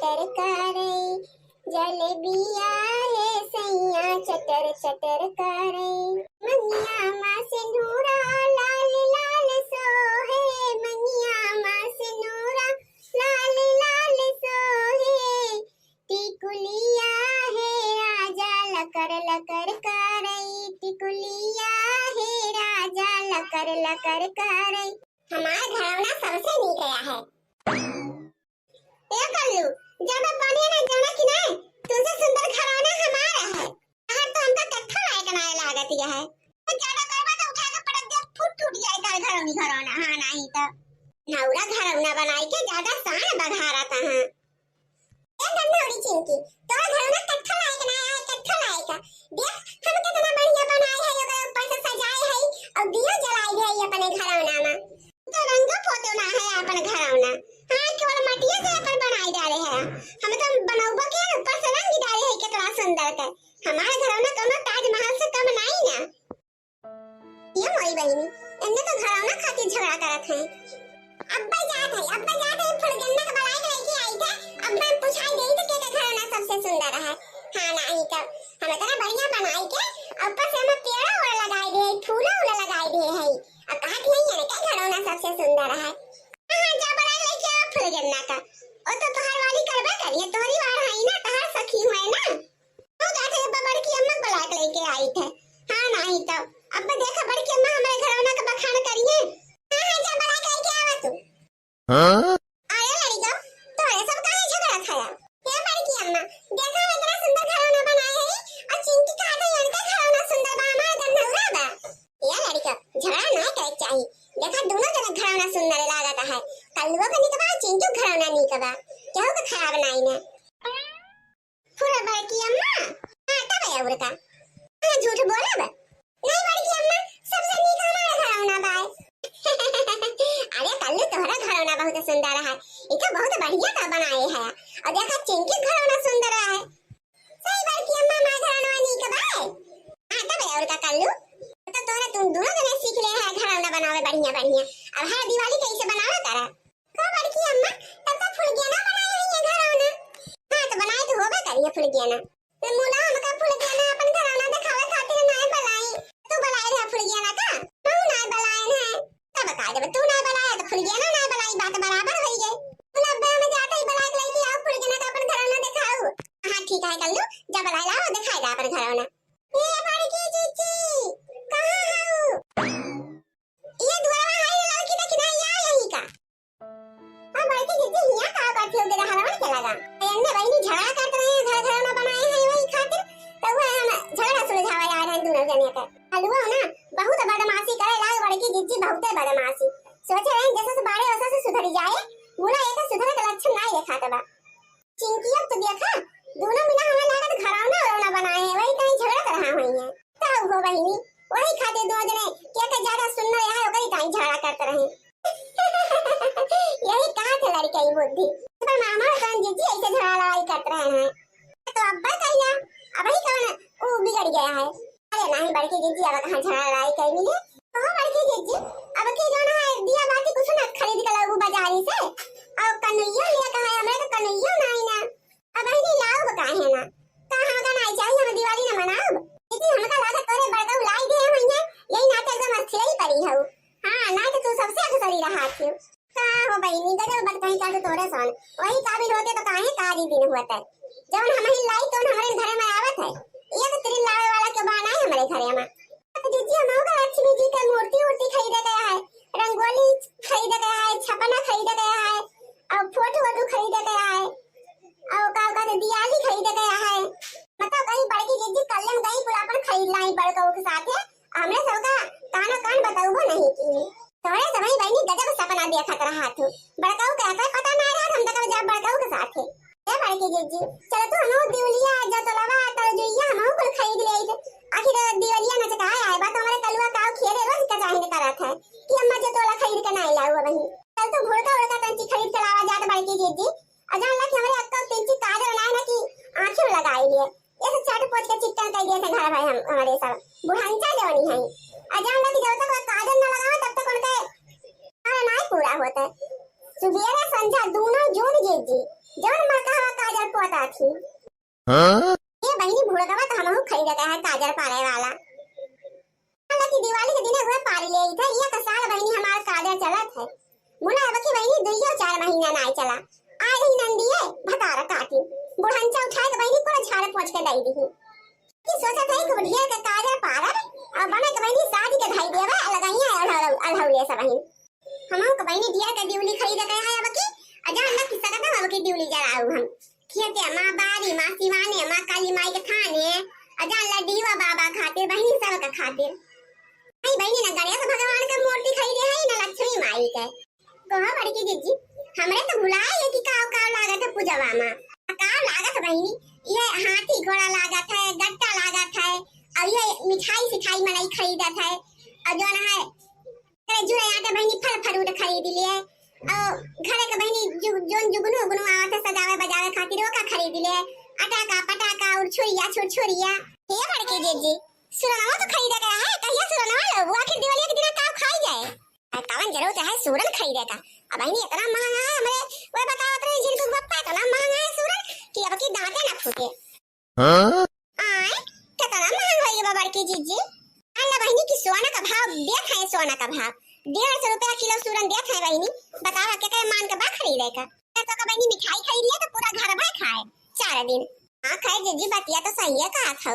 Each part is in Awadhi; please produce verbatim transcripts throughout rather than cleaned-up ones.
चटर करई, जलेबिया हे सैया चटर चटर करई। मंगिया मा सिंदूरा लाल लाल सोहे, मंगिया मा सिंदूरा लाल लाल सोहे। टिकुलिया हे राजा लकर लकर करई, टिकुलिया हे राजा लकर लकर करई। हमार घरौना सबसे नीक आया है। ए कल्लू, ज्यादा बने ना जाना कि नहीं, तुमसे सुंदर घरौना हमारा है। अगर तो हमका कत्था लायक ना लागत यह है। तो ज्यादा करबा तो उठा के पटक दे, फूट टूट जाए तार घरौनी घरौना, हाँ नहीं तो। नौरा घरौना बनाई के ज्यादा शान बघारत है। ए गंधौरी चिंकी, तोर घरौना कत्था लायक ना है, कत्था लायक है। देख, हम कितना बढ़िया बनाए है, ओकर ऊपर से सजाए है और दियो जलाए है अपने घरौना में। तो रंगो पोतो ना है अपन घरौना। हाँ, केवल मटिया से अपन बनाई डाले है। हम तो बनौबा के ऊपर से रंग डाले है, कितना सुंदर के। हमार घरौना कौनो ताजमहल से कम नहीं ना। ये मोरी बहिनी, इनने तो घरौना खातिर झगड़ा करत हैं। अब्बे जात है, अब्बे जात है, फुलगेना के बलाई के लेके आई थे। अब्बे हम पुछाई देई तो के के घरौना सबसे सुंदर है। हाँ, नहीं तो हम इतना बढ़िया बनाई के, ऊपर से हम पेड़ा ओड़ा लगाई दे, फूला उला लगाई दे है। अब कहा कि नहीं, इनके घरौना सबसे सुंदर है। हाँ, जा बलाई लेके आओ फुलगेना का। वो तो तोहर वाली करबे करिए, तोहरी वार है ना, तोहर सखी हुए ना। तू जाके अब बड़की अम्मा बुला के लेके आई थे। हाँ, नहीं तो। अब देखा बड़की अम्मा हमारे घरौना का बखान करिए। हाँ, हाँ, जा बुला के लेके आवा तू। हाँ? अरे लड़िका, तोरे सब काहे झगड़ा खाया? हे बड़की अम्मा, देखा हम इतना सुंदर घरौना बनाए है और चिंकी कहा था इनका घरौना सुंदर बा, हमार गंधौरा बा। या लड़िका, झगड़ा ना करे के चाही। देखा दोनों जने घरौना सुंदर लागत है। कल्लुओ का निक बा, चिंकी घरौना निक बा। केहू का खराब नहीं ना। फुरा बड़की अम्मा, हाँ, तब है और का। हाँ, झूठ बोलब? नहीं बड़की अम्मा, सबसे नीक हमारा घरौना बाय। अरे कल्लू, तोहरा घरौना बहुत सुंदर है, ई तो बहुत बढ़िया तो बनाए है। और देखा चिंकी घरौना सुंदर है। सही बड़की अम्मा, हमारा घरौना नीक बाय। हाँ, तब है और का कल्लू, तो तोहरा तुम दोनों जने सीख ले है घरौना बनावे बढ़िया बढ़िया। अब हर दिवाली कैसे बनावा करा। का बड़की अम्मा, तब तो फुलगेना बनाई हुई है घरौना। हाँ, तो बनाई तो होबे करी है फुलगेना। तो मुला हमका फुलगेना अपन घरौना दिखावे खातिर नाय बलाई। तू बलाई रहा फुलगेना का? तू नाय बलाई है। तब का जब तू नाय बलाई तो फुलगेना नाय बलाई, बात बराबर होई गई। मुला अब्बे हमें जाते ही बलाई के लेके आओ फुलगेना का अपन घरौना दिखाओ। हाँ, ठीक है कल्लू, जा बलाई लाओ, दिखाई दे अपन घरौना। ए बड़की जीजी, कहाँ हऊ? ये दुआरा है लड़की देखी ना, या यही का? अब बड़की जीजी हियाँ का करती हो, तेरा हलवन के लगा। एन्ने बहिनी झगड़ा करत रहे हैं, घर घरौना बनाए हैं वही खातिर, तो वो हम झगड़ा सुलझावा जा रहे हैं दोनों जने के। हलुआ ना बहुत बदमाशी करे लाग, बड़की जीजी बहुते बदमाशी। सोचे रहे जैसे से बाड़े वैसे से सुधर जाए, मुला एक सुधरे के लक्षण नहीं देखात बा। चिंकी अब तो देखा, दोनों मिला हमें लागत घरौना उरौना बनाए हैं, वही कहीं झगड़त रहा हुई है। तब हो बहिनी, वही खातिर दो जने के के ज्यादा सुंदर है, ओकरी ताई झगड़ा करत रहे। यही कहा थे लड़के की बुद्धि। पर मामा और बहन जीजी ऐसे झगड़ा लड़ाई करत रहे हैं। तो अब्बा कहिया, अब ही कौन वो बिगड़ गया है। अरे नहीं बड़की जीजी, अब कहाँ झगड़ा लड़ाई करनी है। तो बड़की जीजी, अब की जो ना है, दिया बाती कुछ ना खरीद के लाऊ बाजारी से। और कन्हैया लिया कहा है, हमरे तो कन्हैया नहीं ना। अब बहिनी लाउब काहे ना? का हमका नाई चाही, हम दिवाली ना मनाउब? लेकिन हमका लागत तोरे बड़काऊ लाई दे हम यहाँ, यही नाते एकदम अस्थिर ही पड़ी हऊ। हाँ, ना तो तू सबसे अक्सरी रहा थियो। का हो बहिनी, गजब बात कहीं का तो तोरे सन। वही काबिल होते तो काहे कारी दिन होते। जौन हम ही लाई तो हमरे घरे में आवत है। एक तिल लावे वाला के बहाना है हमरे घरे में। तो जीजी, हम का लक्ष्मी जी का मूर्ति उर्ति खरीदे गया है, रंगोली खरीदे गया है, छपना खरीदे गया है, और फोटो वोटो खरीदे गया है, और का, का तो दियाली खरीदे गया है। मतलब कहीं बड़की जीजी कल्ले में गई पूरा अपन खरीद लाई बड़काऊ के साथ है। हमरे सबका कानो कान बताऊबो नहीं की। तोरे समय बहनी गजब सपना देखत रहा तू। बड़काऊ के तो पता ना रहा, हम तक जब बड़काऊ के साथ है। ए बड़की जीजी, चल तू हमहू दिवलिया, जतोलवा, तरजुइया हमहू कुल खरीद ले आइत। आखिर दिवलिया नचकाए आए बा, तो हमरे कलुआ काऊ खियरे रोज का चाहिए करत है कि अम्मा जतोला खरीद के नाई लाऊ अबही। चल तू भुड़का उड़का तंची खरीद के लावा जात बड़की जीजी। और जान ला कि हमरे अक्का तंची काजर लाए ना कि आँखें में लगाई लिए। ये सब चाट पोछ के चिक्कन कर दिए थे घर भाई हम, हमारे सब बुढ़ांचा जवानी है। और जान ला कि जब तक वो काजर ना लगाओ तब तक उनके हमारा नाई पूरा होता है। सुबेरे संझा दोनों जून जीजी, जौन मरका हवा काजर पोता थी। हाँ? ये बहिनी भुड़कवा तो हमहू खरीदे के है काजर पारे वाला। हालांकि दिवाली के दिने हुए पारी ले थे, ये तो साल बहिनी हमार काजर चलत है। मुला अब की बहिनी दुइयो चार महीना नाई चला। आ रही नंदिये भतार काटी। बुढ़ंचा उठाए के बहिनी पूरा झाड़ पोंछ के दई दी। कि सोचत है कि ढेर के काजर पारब और बना के बहिनी साज के धई देवे, लगइया अढ़ौले सब बहिन। हमहू के बहिनी ढेर के दिउली खरीदे के है अब की, आ जान ला कि सकत हम अब की दिउली जराऊ हम। खेते मा, बारी मा, सिवाने मा, काली माई के थाने, आ जान ला डीवा बाबा खातिर, बहिनी सब के खातिर। नहीं बहिनी, ना गणेश भगवान के मूर्ति खरीदे है, ना लक्ष्मी माई के। कहो बड़की जीजी, हमरे तो भुलाए ये कि काव काव लागत है पूजवा मा। आ काव लागत है बहिनी, ये हाथी घोड़ा लागत है, गट्टा लागत है, और ये मिठाई सिठाई मनई खरीदत है, और जौन है, अरे जुड़े आटे बहिनी फल fruit खरीद लिए, और घरे के बहिनी जु-, जौन जुगनू उगनू आवत है सजावे बजावे खातिर ओका खरीद लिए, अटाका पटाका और छुरिया छुरछुरिया। ये बड़की जीजी, सुरनवा तो खरीदे के है, कहिया सुरनवा लो, वो आखिर दिवाली के दिन काव खाई जाए। आ, कवन जरूरत है सूरन खरीदे का? अब बहिनी इतना महंगा है, हमरे वो बतावत रही झिनकू के पप्पा, इतना महंगा है सूरन कि अब की दांते ना फूटे। हाँ? आय, कितना महंग होई बा बड़की जीजी? अल्लाह बहिनी की सोना का भाव देत है, सोना का भाव डेढ़ सौ रुपया किलो सूरन देत है बहिनी। बतावा के करे मान के बा खरीदे का? डेढ़ सौ का बहिनी मिठाई खरीद लिया तो पूरा घर भर खाए चार दिन। हाँ खैर जीजी, बतिया तो सही है कहा था।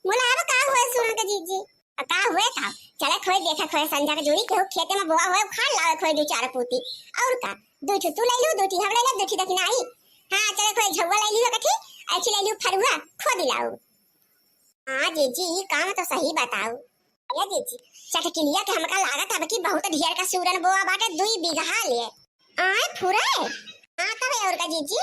मुला अब का हुआ सूरन के जीजी? आ का हुए था? चले खोए देखे खोए संझा के जोड़ी केहू खेते में बोआ हुए, उखाड़ लावे खोए दू चार पूती। और का? दू ठू तू ले लू, दू ठू हम ले ले, दू ठू दखिनाई। हाँ, चले खोए झउआ ले लियो कथी, ऐची ले लियो फरुआ, खो दिलाऊ। हाँ जीजी, ई काम तो सही बताऊ। ये जीजी, चटकिलिया के हमका लागत अब की बहुत ढेर का सूरन बोआ बाटे, दुई बीघा ले। आय फुरे? हाँ, तब और का जीजी?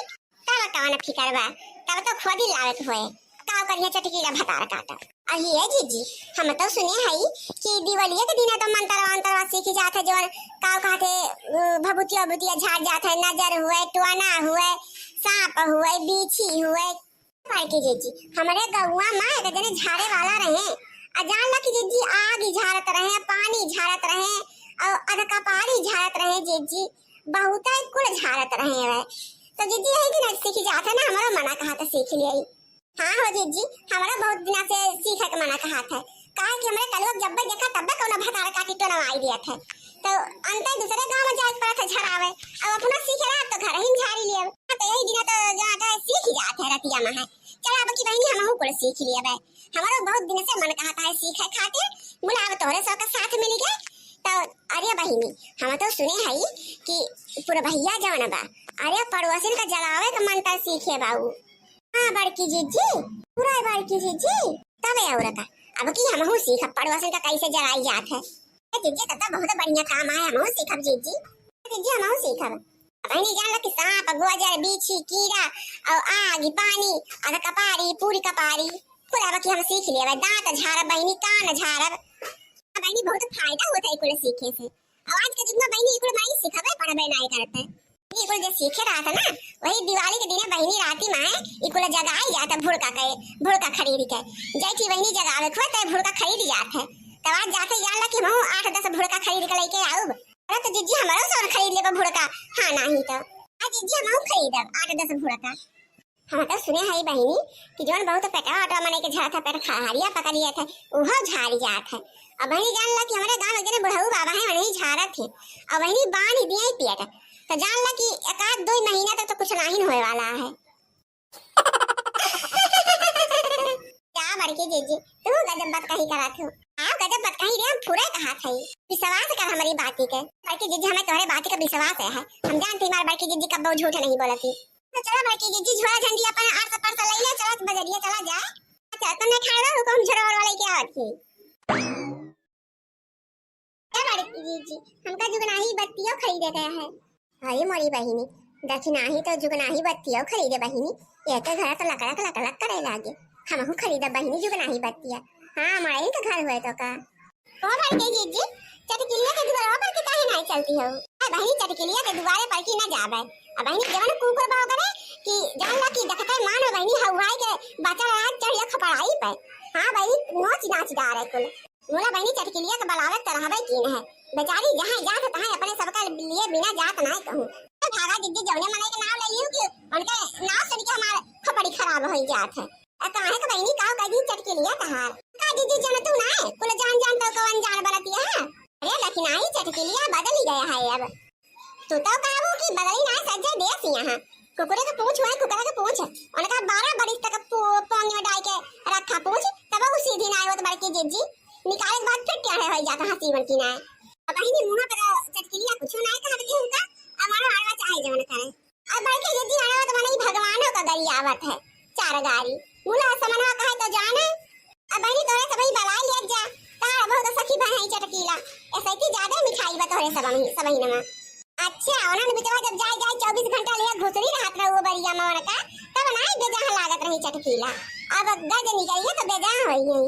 तब कवन फिकर बा? तब तो खुद ही लावे के होए। का करिए चटकीला भतार काटा। अरे जीजी, हम तो सुने हई कि दिवालिया के दिने तो मंतरवा अंतरवा सीखी जात है, जवन का कहते, उ, भभूतिया उभूतिया झाड़ जात है, नजर हुए, टोना हुए, सांप हुए, बीछी हुए। बड़की जीजी, हमरे गौवा में एक जने झाड़े वाला रहे, आ जान ला कि जीजी आग ही झाड़त रहे, पानी झाड़त रहे, और अधकपारी झाड़त रहे जीजी, बहुत कुल झाड़त रहे हुए। तो जीजी यही दिन सीखी जात है ना, हमरो मना कहा तो सीख लिया। हाँ हो जीजी, हमरा बहुत दिना से सीखे के मना कहात है, काहे कि हमरे कलुआ जब्बे देखा तब्बे कौनो भतार काटी टोनवाई दिया था। तो अंते दूसरे गाँव में जाए के पड़त है झरावे, अब अपना सीखे रहा तो घर ही में झारी लिया। हाँ, तो यही दिना तो जाके सीख जात है रतिया में है। चल अब की बहिनी हमहू कुल सीख लिया बे, हमरो बहुत दिन से मन कहात है सीखे खातिर, मुला अब तोहरे सबके साथ मिल गए। तो अरे बहिनी, हम तो सुने हई कि पुरबहिया जवन बा, अरे पड़ोसिन का जगावे के मंत्र सीखे बाऊ। हाँ बड़की जीजी, पूरा बड़की जीजी, तबे और का, अब की हमहू सीखब पड़ोसन का कैसे जराई जात है। ए जीजी, तब तो बहुत बढ़िया काम आए, हमहू सीखब जीजी। जीजी, हमहू सीखब। अब बहिनी जान लो कि सांप, गोजर, बीछी, कीड़ा, और आग, पानी, अध कपारी, पूरी कपारी, कुल अब की हम सीख लेबे। दांत झारब बहिनी, कान झारब। बहिनी, बहुत फायदा होता है कुल सीखे से। और आज के युग में बहिनी, ई कुल माई सिखावे पढ़बे नाई करते। ई कुल जे सीखे रहत है ना, वही दिवाली के दिने बहिनी राती में ई कुल जगाई जात है भुड़का के, भुड़का खरीद के। जैठी बहिनी जगावे खुए ते भुड़का खरीद जात है। तब आज जाते जान ला कि हमहू आठ दस भुड़का खरीद के लेके आउब। अरे तो जीजी हमरो सोन खरीद लेबे भुड़का। हाँ नाही तो। आ जीजी हमहू खरीदब आठ दस भुड़का। हम तो सुने हई बहिनी कि जौन बहुत पेटवा ओटवा मने के झरत है, पेट खरहरिया पकड़ लिया था, उहो झारी जात है। अब बहिनी जान ला कि हमरे गाँव में एक जने बुढ़ऊ बाबा हैं, वही झारत है। अब बहिनी बांध दिए ही पेट, तो जान ला कि एक आध दो महीना तक तो कुछ नाहीं होए वाला है। का बड़की जीजी, तू गजब बात कही करत हो। हाँ, गजब बात कही रे, हम पूरा कहा था। विश्वास कर हमारी बाती के। बड़की जीजी, हमें तोहरे बाती का विश्वास है, हम जानती हमारे बड़की जीजी कब झूठ नहीं बोलती। तो चला बड़की जीजी, झोला झंडी अपन आठ सौ पाँच सौ ले ले, चला बजरिया चला जाए। अच्छा, तुमने ठाड़ा हुकुम झोला वाला लेके आवत थी। ए बड़की जीजी, हमका जुगनाही बत्तियों खरीदे गया है। अरे मोरी बहिनी, दखिनाही तो जुगनाही बत्तियों खरीदे बहिनी, ये तो घर तो लकड़क लकड़क करे लागे। हमहू खरीदब बहिनी जुगनाही बत्तिया। हाँ, मड़ई के घर हुए तो का। ओ बड़की जीजी, चटकिलिया के दुआरवा पर के काहे नाई चलती हो? ए बहिनी, चटकिलिया के दुआरे पर की ना जाबे। अब बहिनी, जवन कुकुर बा ओकरे कि जान ला कि देखते मान बहिनी हवाई के बचा रहा चढ़िया खपड़ाई पे। हाँ बहिनी, नोच नाच डारे कुल। मोला बहिनी चटकिलिया के बलावे त रहबे कीन है। बेचारी जहाँ जात तहाँ अपने सबका लिए बिना जात नाई कहूँ। भागा जिज्जी, जौने मनई के नाव ले लियो कि उनके नाव सुन के हमार खोपड़ी खराब होइ जात है। आ काहे के बहिनी, का कह दी चटकिलिया तहार? का जिज्जी, जान तू ना है, कुल जान जान तो कवन जान बनती है। अरे लेकिन आई चटकिलिया बदली गया है अब। तू तो कहबू कि बदली ना, सज्जे देश यहाँ। कुकुरे के पूछ हुआ, कुकुरे के पूछ। उनका बारह बरिस तक पो-, पोंग में डाल के रखा पूछ, तब वो सीधी ना होत बड़की जिज्जी। निकाले के बाद फिर टेढ़े होइ जाता हंसी बन की ना। अब बहिनी मुंह पर चटकिलिया कुछ ना कहत के उनका, अब मारो आड़वा चाहे जवन करे। अब बड़की जिज्जी आड़वा तो मनई भगवानों का गरियावत है, चार गारी। मुला समनवा कहे तो जाने। अब बहिनी तोरे सबही बलाई ले जा, तार बहुत सखी बहन है चटकीला, ऐसे की ज्यादा मिठाई बा तोरे सबही, सबही नमा। अच्छा, उन्हन बिचवा जब जाए जाए चउबीस घंटा लिया घुसरी रहत रहो बरिया में उनका, तब नाई बेजाह लागत रही चटकीला। अब गज निकली है तो बेजाह होई है।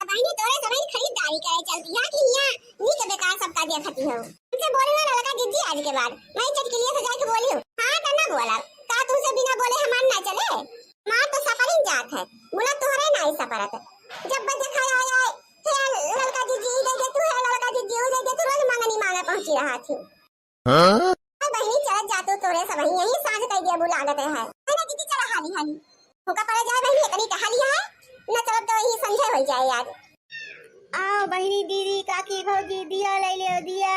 अब बहिनी तोरे सबही खरीदारी करे चलती है कि यहाँ नीक बेकार सबका देखती हो। हमसे बोले ना ललका जिज्जी आज के बाद, मैं चटकीलिया से जाके बोली हूँ। हाँ तो ना बोला, का तुमसे बिना बोले हमार ना चले? मार तो सपरिन जात है, मुला तोहरे नाई सपरत। जब बस देखा आए आए, हे ललका जिज्जी, ई दे दे तू, हे ललका जिज्जी, ऊ दे दे तू, रोज मंगनी मांगे पहुंची रहा थी। हाँ? अरे बहिनी, चलत जा तू, तोरे सबही यही साँझ कई दिया बुलागत है। अरे दीदी, चला हाली हाली। होका पड़े जाए बहिनी, इतनी टहलिया है, न चलब तो यही संझे हो जाए यार। आओ बहिनी, दीदी, काकी, भौजी, दिया ले ले दिया,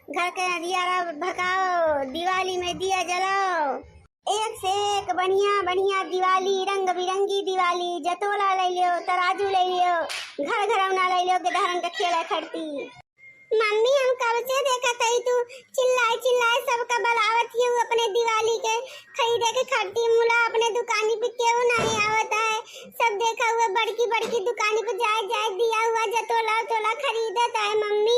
घर के अंधियारा भगाओ, दिवाली में दिया जलाओ। एक से एक बढ़िया बढ़िया दिवाली, रंग बिरंगी दिवाली, जतोला ले लियो, तराजू ले लियो, घर घरौना ले लियो, गेदहरन के खेल खरती। मम्मी, हम कब से देखत हई तू चिल्लाए चिल्लाए सबका बलावत हियू अपने दिवाली के खरीदे के खातिर। मुला अपने दुकानी पे केहू नाहीं आवत है, सब देखा हुआ बड़की बड़की दुकानी पे जाए जाए दिया हुआ जतोला उतोला खरीदत है मम्मी।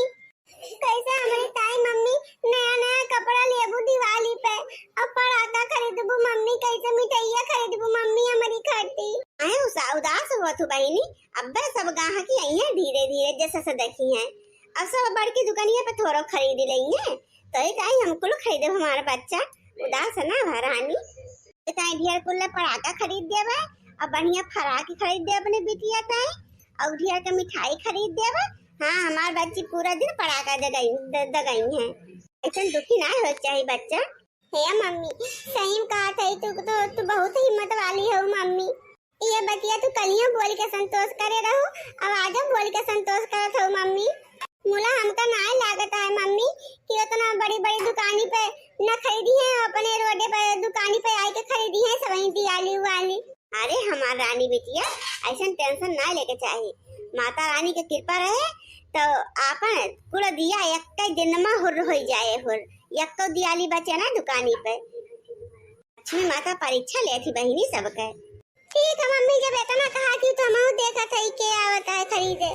कैसे हमरी ताई मम्मी नया नया कपड़ा लेबू दिवाली पे और पड़ाका खरीदबू मम्मी, कैसे मिठाइया खरीदबू मम्मी हमरी खातिर। अहे उसा-, उदास हुआ तू बहिनी, अब्बे सब गाहकी आई हैं धीरे धीरे जैसे से देखी हैं। अब सब बड़की दुकानिया पे थोड़ो खरीद लेइए, तो ही कहीं हम कुल खरीदे हमारे बच्चा। उदास ना भा रानी, तो कहीं ढेर कुल पड़ाका खरीद देबे और बढ़िया फराक खरीद दे अपने बिटिया ताई और ढेर के मिठाई खरीद देबे। हाँ, हमार बच्ची पूरा दिन पड़ाका दे गई, दे, दे गई है। ऐसन दुखी ना हो चाही बच्चा। हे मम्मी, सही में कहत हई तू तो, तू बहुत हिम्मत वाली हो मम्मी। ये बतिया तू कलियो बोल के संतोष करे रहू, अब आजो बोल के संतोष करत हो मम्मी। मुला हमका नाय लागत है मम्मी कि उतना बड़ी बड़ी दुकानी पे न खरीदी है, अपने रोडे पे दुकानी पे आए के खरीदी है सबही दियाली उवाली। अरे हमार रानी बिटिया, ऐसन tension ना लेके चाही। माता रानी के कृपा रहे तो आपन कुल दिया एक दिन में हुर हो जाए हुर, एको दियाली बचे ना दुकानी पे। लक्ष्मी माता परीक्षा लेत ही बहिनी सबके। ठीक है मम्मी, जब इतना कहा थी तो हमहू देखत हई के आवत है खरीदे।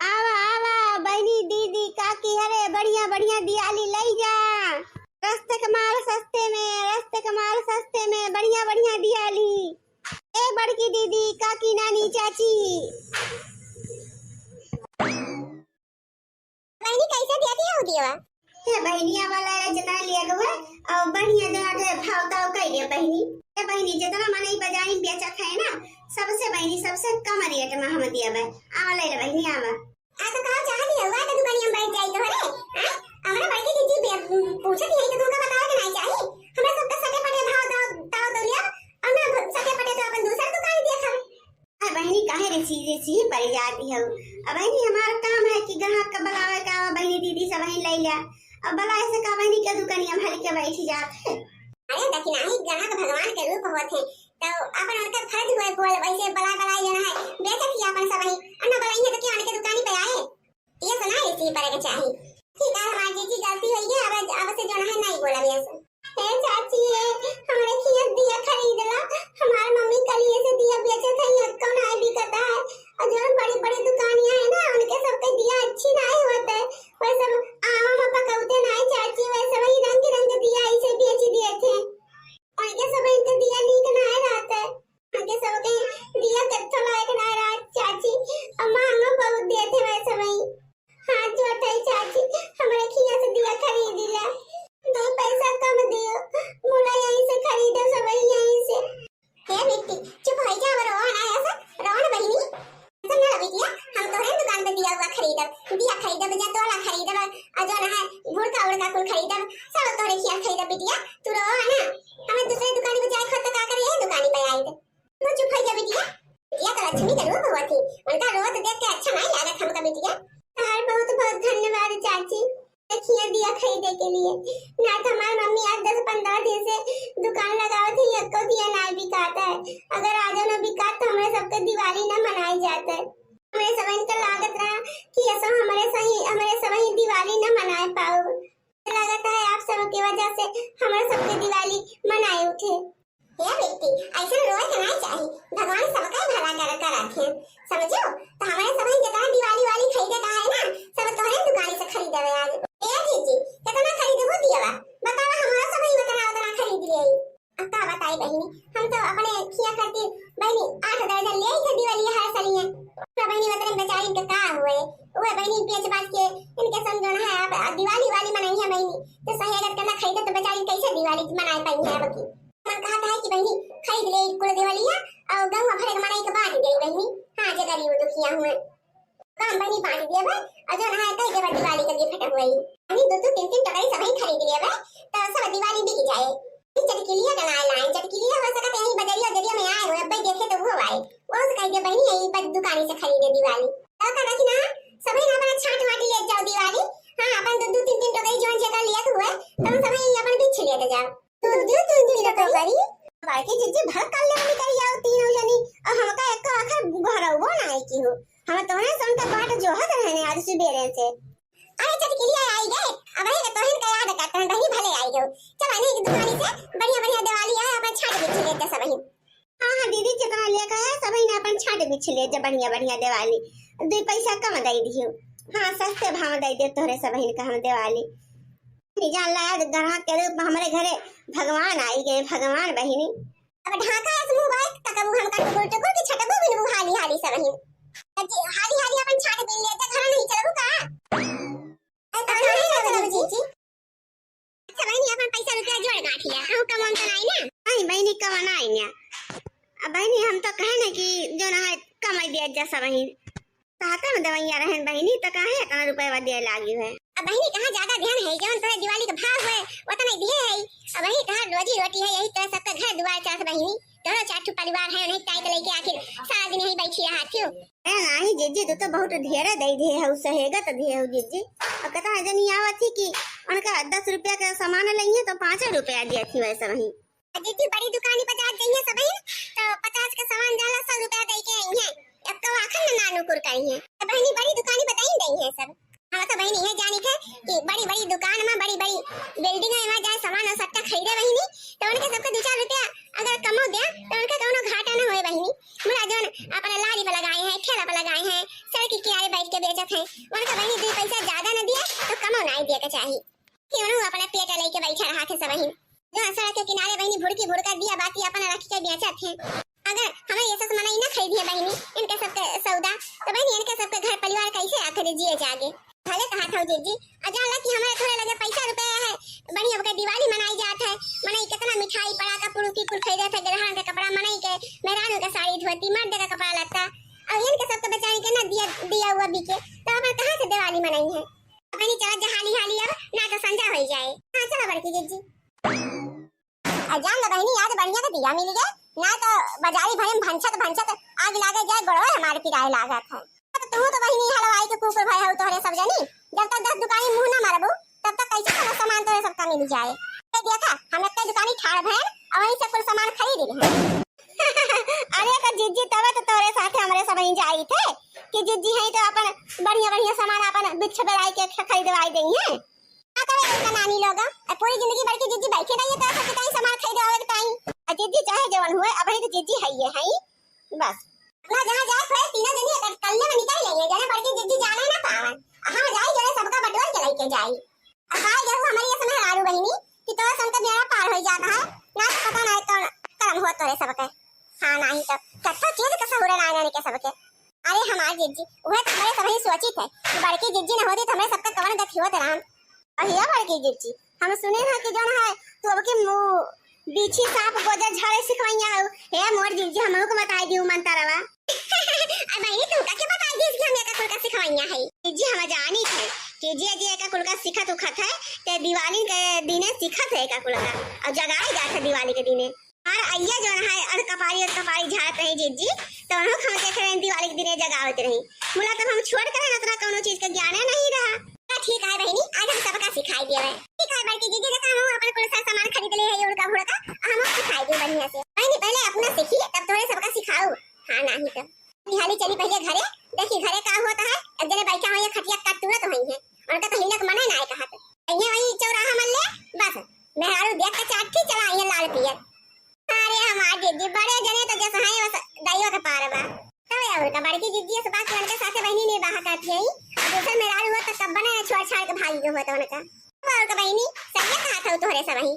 आवा आवा बहिनी, दीदी, काकी, अरे बढ़िया बढ़िया दियाली लई जा। रस्ते के माल सस्ते में, रस्ते के माल सस्ते में, बढ़िया बढ़िया दियाली। ए बड़की दीदी, काकी, नानी, चाची। बहिनी, कैसे दिया दिया हो दिया? हे बहिनी, आवा ले ले जितना लिया गवा, और बढ़िया दोनों के भाव ताव कह दिया बहिनी। हे बहिनी, जितना मनई बजारी में बेचत है ना, सबसे बहिनी, सबसे कम rate में हम दिया बे। आवा ले ले बहिनी, आवा। आ तो कहा चाह दिया हुआ तो दुकानिया में बैठ जाई तो हरे, हाँ? हमरा बड़की दीदी बे-, पूछत यही तो तुमका बतावे के नहीं चाहिए। हमरा सबका सटे पटे भाव ताव, ताव तो लिया, और ना सटे पटे तो अपन दूसर दुकान देखा। अरे बहिनी, काहे रे सी-, रे सी पड़ जाती हो? अब बहिनी, हमारा काम है कि ग्राहक का बुलावे का, अब बहिनी दीदी सब बहिनी ले लिया। अब बुलाए से का बहिनी के दुकानिया में हल्के बैठ जात है। अरे दखिनाही ग्राहक भगवान के रूप होत है, तो अपन उनकर फर्ज हुए बोल, वैसे बुलाए बुलाए लेना है, बेचत ही अपन सब बहिनी, और न बुलाइए तो क्या उनके दुकानी पे आए? ये सुना ऐसे ही पड़े के चाही। ठीक है, हमार जीजी गलती होई है, अब, अब से जो है नहीं बोला ऐसे। हे चाची, हे, हमरे खिया से दिया खरीद ला। हमार मम्मी कलिए से दिया बेचत है, यक्को नाय बिकता है। और जो बड़ी-बड़ी दुकानियां है ना, उनके सबके दिया अच्छी नाय होत है। वैसे आवा में पकौते नाय चाची, वैसे वही रंग रंग दिया ऐसे बेच दिए थे। उनके सब इनके दिया नीक नाय रहत है। उनके सबके दिया कत्थो लायक नाय रहत चाची। अम्मा, हमें बहुत दिए थे वैसे वही। हाथ जोड़त हई चाची, हमरे खिया से दिया खरीदी ला। दो पैसा कम सब तोहरे खियाल खरीदा बिटिया, तू रहो है ना, हमें दूसरे दुकानी पे जाए खत का करे, यही दुकानी पे आई थे। तू चुप हो जा बिटिया। बिटिया तो लक्ष्मी के रूप होती, उनका रोत देख के अच्छा नहीं लागत हमका बिटिया। तार बहुत बहुत धन्यवाद चाची, खिया दिया खरीदे के लिए, ना तो हमार मम्मी आज दस पन्द्रह दिन से दुकान लगावत है, एको दिया ना बिकात है। अगर आज न बिकात तो हमरे सबके दिवाली ना मनाई जात है। हमरे सबहिन के लागत रहा कि ऐसा हमरे सही, हमरे सबहिन दिवाली ना मनाए पाओ। लागत है आप सबके वजह से हमरे सबके दिवाली मनाए उठे। हे बेटी, ऐसा रोए के ना चाही, भगवान सबका भला कर, कर रखे, समझो? तो हमरे सबहिन जितना दिवाली वाली खरीदे का है ना, सब तोहरे दुकान से खरीदे आज। ए जीजी, कितना खरीदबू दियवा? बतावा, हमरो सबहिन उतना, उतना खरीद ले। अब का बताई बहिनी, हम तो अपने खिया खातिर बहिनी आठ दर्जन ले आई थे दिवाली हर सलिए। तो बहिनी उतने बेचारी के का हुए, वो बहिनी बेच बाच के इनके संग जोन है, अब दिवाली वाली मनई है बहिनी, तो सहेगत करना खरीदे तो बेचारी कैसे दिवाली मनाए पाई है अब की। मन कहत है कि बहिनी खरीद ले कुल दिवालिया और गंगा भरे के मनई के बांट दे बहिनी। हाँ, जे गरीब दुखिया हुए। काम बनी बांट दिया बा, और जो नहाए कई देवा दिवाली के gift हुई। अनी दो दो तीन तीन टोकरी सबही खरीद लिया बा, तो सब दिवाली बिक जाए। ई चटकिलिया के ना लाइन, चटकिलिया हो सकत यही बजरिया, बजरिया में आए हो, अब्बे देखे तो वो आए। वो से कह दे बहिनी, यही बस दुकानी से खरीदे दिवाली। तो का रखी ना, सबही ना अपना छांट वाटी ले जाओ दिवाली। हाँ, अपन दो दो तीन तीन टोकरी जोन जेकर लिया हुए, तो हम सबही अपन बिछ लेते जाओ। तू जो तू जो तो करी। बाकी जिज्जी भर कर ले निकल जाओ तीनों जनी, और हमका एक आखिर घरवो ना आई की हो। हम तोहरे सन का बाट जोहत रहने आज सुबेरे से। अरे चटकिलिया आई गए, अब ये तोहन का याद करते हैं, बहिनी भले आई गए। चल आने की दुकानी से बढ़िया बढ़िया दिवाली है, अपन छाट बिछ लेते सब ही। हाँ, हाँ दीदी, जितना लेकर है सब ही ने अपन छाट बिछ ले, जब बढ़िया बढ़िया दिवाली, दो पैसा कम दे दियो। हाँ, सस्ते भाव दे दे तोहरे सब ही का हम दिवाली। नहीं जान ला, ग्राहक के रूप में हमरे घरे भगवान आई गए, भगवान बहिनी। अब ढाका ऐसे मुंह बाय तकबू हमका टुकुर टुकुर की छटबू बिनबू हाली हाली सब ही। जी, हाली हाली अपन छाट बिन ले, तो घर नहीं चलबू का? अरे, कहाँ नहीं चलबू जी? अच्छा बहिनी, अपन पैसा रुपया जोड़ गांठ लिया, कहूँ कमाऊँ तो नहीं ना? नहीं बहिनी, कमाना आई ना। अब बहिनी, हम तो कहे ना कि जो ना है, कमाई दिया जा सब बहिनी। साथे में दवाइयाँ रहन बहिनी, तो काहे इतना रुपया दिए लागी है? अब बहिनी, कहाँ ज्यादा ध्यान है, जवन तोरे दिवाली के भाव हुए, उतना ही दिए है। अब वही तोहर रोजी रोटी है, यही तोरे सबका घर दुआर चलत बहिनी। तोहरो चार ठो परिवार है, उन्हें ताई के लेके आखिर सारा दिन यहीं बैठी रहा थियो। ए नाही जिज्जी, तू तो बहुत ढेरे दे दिए है, सहेगत दिए है जिज्जी। अब कतना जनी आवत थी कि उनका दस रुपया का सामान लेंगे तो पाँच रुपया दिया थी वैसे वहीं। जिज्जी, बड़ी दुकानी पर जात जइहे सबही, तो पचास के सामान जाला सौ रुपया दे के आई हैं। अब तो आखिर में नानू कुर करी हैं। तो बहिनी, बड़ी दुकानी पर दई दई हैं सब। हम तो बहिनी ये जानी थे कि बड़ी बड़ी दुकान में, बड़ी बड़ी बिल्डिंग में जाए सामान और सट्टा खरीदे बहिनी, तो उनके सबके दो चार रुपया अगर कमो दे, तो उनका कौनो घाटा न होए बहिनी। मुरा जौन अपने लारी पर लगाए हैं, ठेला पर लगाए हैं, सड़क के किनारे बैठ के बेचत हैं, उनका बहिनी दो पैसा ज्यादा न दिए, तो कमो नाई दिए के चाही। कि उन्हों अपना पेट लेके बैठा रहा थे सबही। जहाँ सड़क के किनारे बहिनी भुड़की भुड़का दिया बाती अपन रख के बेचत हैं। अगर हमें ये सब मनई ना खरीदी है बहिनी, इनके सबके सौदा, तो बहिनी इनके सबके घर परिवार कैसे आखिर जिए जागे? भले कहा था जिज्जी, और जान ला कि हमारे थोड़े लगे पैसा रुपया है, बढ़िया बके दिवाली मनाई जात है, मनई कितना मिठाई पड़ाका पुड़ुकी कुल खरीदे थे, ग्रहण के कपड़ा मनई के, मेहरानू के साड़ी धोती, मर्द का कपड़ा लत्ता, और इनके सबके बेचारी के ना दिया, दिया हुआ बिके, तो अपन कहाँ से दिवाली मनाई है? बहिनी चला जा हाली हाली अब, ना तो संझा हो जाए। हाँ चला बड़की जिज्जी। आ जान लो बहिनी, आज बढ़िया का दिया मिल गए, ना तो बाजारी भरे में भंछत भंछत आग लागे जाए, गोड़वा हमारे पिराए लागत है। तो तू तो बहिनी हलवाई के कुकुर भय हो तोहरे सब जनी, जब तक दस दुकानी मुंह ना मारबू, तब तक कैसे कोनो सामान तोहरे सबका मिल जाए? तो देखा, हम एक दुकानी ठाड़ भयन और वहीं से कुल सामान खरीद ले हैं। अरे तो जिज्जी, तब तो तोरे साथ हमरे सब ही जाई थे कि जिज्जी है तो अपन बढ़िया बढ़िया सामान अपन बिच्छ बेलाई के ख-, खरीदवाई देई हैं। का करे इनका नानी लोग? अब पूरी जिंदगी बड़की जिज्जी बैठे रहिए तो सबके ताई सामान खरीदवावे के ताई। आ जिज्जी चाहे जवन हुए, अब ही तो जिज्जी है ये है बस। अपना जहाँ जाए फिर तीनों जनी एक कल्ले में निकल लेंगे, जने बड़की जिज्जी जाने ना पावन। आ हम जाई जने सबका बटोर के लेके जाई। आ खाए जाऊ हमारी ये समय हारू बहिनी कि तोरा सन का बेड़ा पार हो जाता है, ना तो पता ना कौन कर्म हो तोरे सबके। हाँ, नाही तो कत्था चीज का सहुरे ना जाने के सबके। अरे हमार जिज्जी, वह तो हमरे सबही सोची थे कि बड़की जिज्जी न होती तो हमरे सबका कवन गति होत राम। अहिया बड़की जिज्जी, हम सुने हैं कि जौन है तू अब के मुँह बीछी सांप गोजा झाड़े सिखवैया हो। हे मोर जिज्जी, हमहू को बताई दियो मंतरवा। अब बहिनी तू का के बताई दिस कि हम एका कुल का सिखवैया है? जिज्जी हम जानी थे जीजी, जीजी, एका कुल का सिखत उखत है, ते दिवाली के दिने सिखत है एका कुल का, और जगाए जात है दिवाली के दिने। और अइया जौन है, अध कपारी, अध कपारी झाड़त रही जीजी, तो उन्हों हम देख रहे हैं दिवाली के दिने जगावत रही। मुला तब हम छोट के रहे, उतना कौनो चीज का ज्ञाने नहीं रहा। तो ठीक है बहिनी, आज हम सबका सिखाई दिया है। ठीक है बड़की जीजी, जका हम अपन कुल सा सामान खरीद ले है, ये उड़का भुड़का, हम सिखाई दिए बढ़िया से। बहिनी, पहले अपना सीखी, तब तोरे सबका सिखाऊ। हाँ, नहीं तो निहाली चली पहले घरे, देखी घरे का होता है। एक जने बैठा हुई है, खटिया का तुरत हुई है, उनका तो हिलक मने ना है कहा। तो ये वही चौराहा मन ले, बस मेहरारू देख के चाठी चला आई है लाल पियर। अरे हमार दीदी, बड़े जने तो जस हैं बस दैव के पार बा। तब और का बड़की दीदी इस बात उनके साथे बहिनी ने बाहा करती है, और दूसर मेहरारू हुआ तो सब बने छोड़ छाड़ के भागी गए हुआ तो उनका। और का बहिनी, सही कहा था तोहरे सब ही।